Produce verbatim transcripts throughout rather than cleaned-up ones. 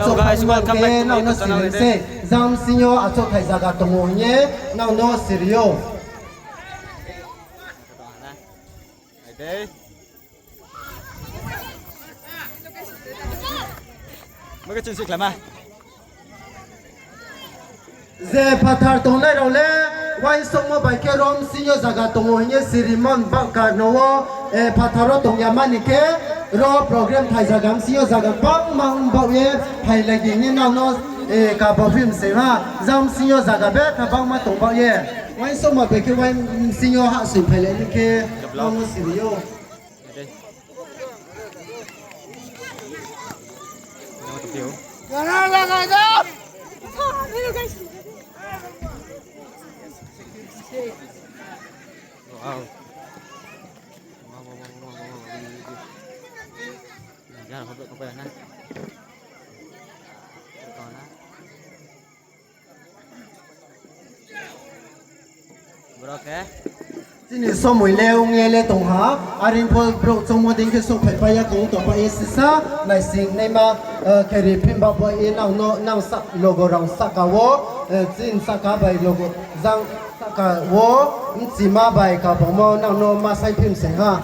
So guys, welcome back to my YouTube channel. Jang bsing yo achouhthai zaga tong ou hing ye nrao no siri ou. Je phathar tongnai rao le, uaingsouhmo bai khe ro bsing yo zaga tong ou hing ye siri man baoh karno wo, phathar wo tong ya mani khe, ro program thai zaga bsing yo zaga gbangma ong baoh ye phailai di hing ye nrao no, kabo phi mseng ha, jang bsing yo zaga betha gbangma tong baoh ye. Uaingsouhmo bai khe uaing bsing yo hahsoing phailai ni khe, nrao no siri ou. Chini somoi le ong ye le tong ha, are pho brouh choungmo dei khe souhphai pai ya tong, tongpai ye sisa naising naima, khe ri phim ba bo ye nang no, nang sa-, logo rao sahka wo, chini sahka bai logo jang sahka wo, bchima bai kabangmo nang no ma sai phim se ha.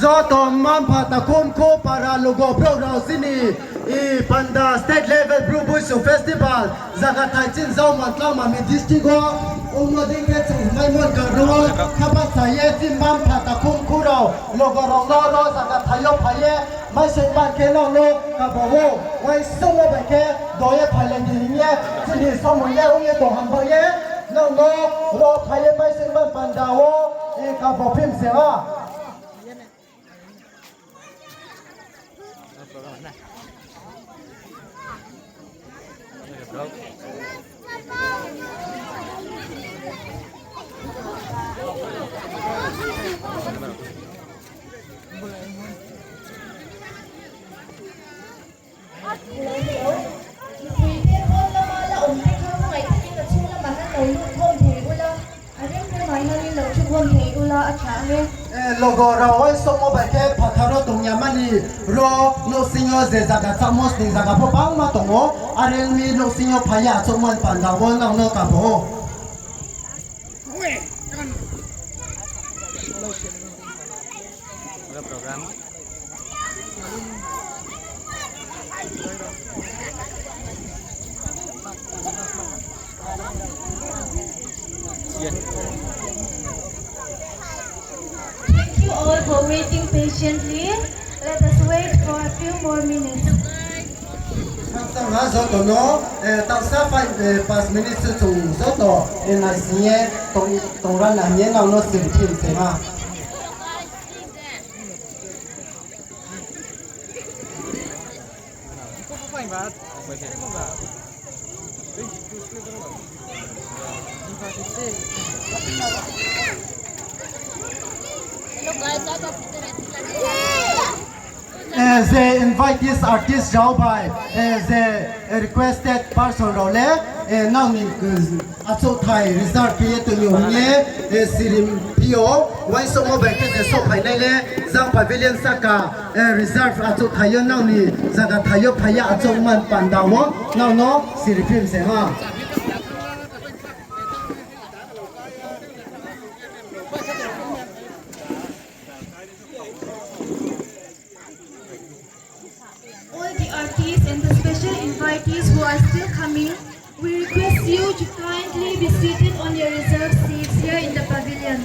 Joto mma-mpha takhum khu para lugo brouh rao chini, Panda State Level Bru Buisu Festival zaga thai chini Jaoman Klangmami district wo ongmo dei khe chung mai mon kar ro wo khaphang sa ye chini mma-mpha takhum khu rao lugo rao no ro zaga thai yo phai ye maisoing man khe nang no kabo wo uaingsouhmo bai khe do ye phailai di hing ye chini somoi le ong ye tong ham ba ye nang no ro phai ye maisoing man panda wo kabo phim se ha. Logo rao uaingsouhmo bai khe phathar wo tong ya mani ro nouhsing yo je zaga chámo sning zaga pho bangma tong ou, are ong mi nouhsing yo phai ye achouhmo ni panda wo nang no kabo ou. Thank you all for waiting patiently. Let us wait for a few more minutes. Samsang ha joto no, eh, taksa pai, eh, pas minute se chung joto, eh, naising ye tong, tong ra na hing ye nang no siri phi se ha. Eh, je invitees artist rao bai, eh, je requested person rao le, eh, nang ni, eh, achouhthai reserve khe ye tong yo hing ye, eh, siri phi ou, uaingsouhmo bai khe je souhphainai le, jang pavilion sahka, eh, reserve achouhthai yo nang ni zaga thai yo phai ye achouhman panda wo, nang no siri phi se ha. All the artists and the special invitees who are still coming, we request you to kindly be seated on your reserved seats here in the pavilion.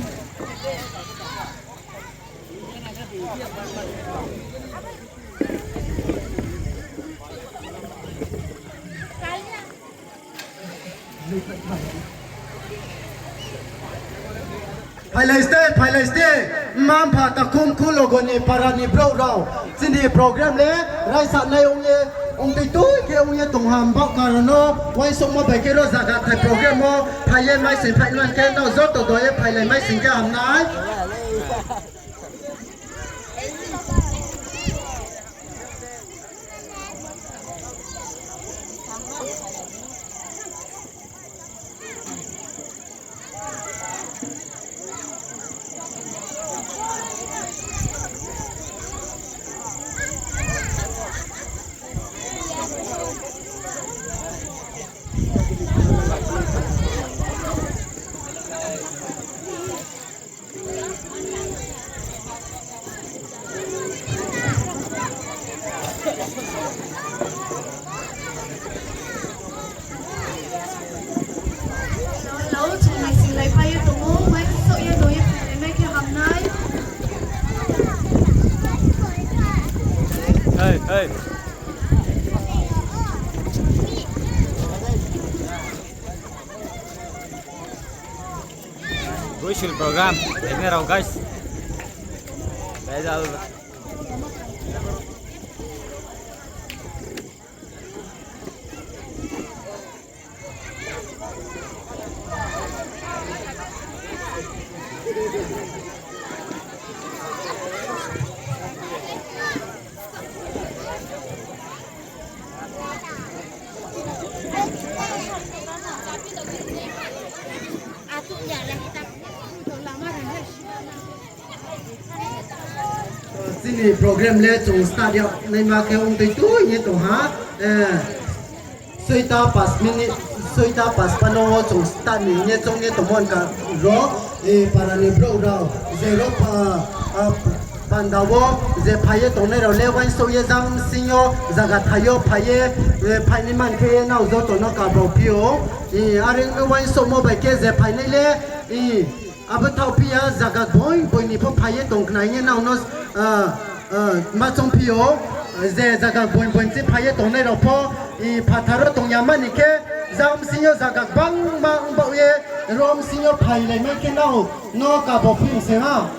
Phailai ste, phailai ste, mma-mpha takhum khu logo ni para ni brouh rao. Chini program le raisanai ong ye, ong tui tui khe ong ye tong ha, himba karon no uaingsouhmo bai khe ro zaga thai program wo phai ye maisoing phainai khe nrao joto do ye phailai maising khe ham nai. Hello, chung naisinglaipai ye tong ou, uaingsouh ye no ye phailai mai khe hamnai. Hey, hey. Goisul program, ini rao guys. Guys, al- Chini program le chung start ya naima khe ongtui tui ye tong ha. Soita pas minute, soita pas pano wo chung start ni hing ye choung ye tongmo ka ro, para ni brouh rao, je ro panda wo je phai ye tongnai rao le uaingsouh ye jang bsing yo zaga thai yo phai ye, phainai man khe nrao joto no kaba phi ou. Are ong uaingsouhmo bai khe je phainai le, abo thaoh phi ya zaga boing boing ni pho phai ye tong khna hing ye nrao no ma choung phi ou. Je zaga boing boing chi phai ye tongnai rao pho, phathar wo tong ya mani khe, jang bsing yo zaga gbangma ongbaoh ye, ro bsing yo phailai mai khe nrao no kaba phi se ha.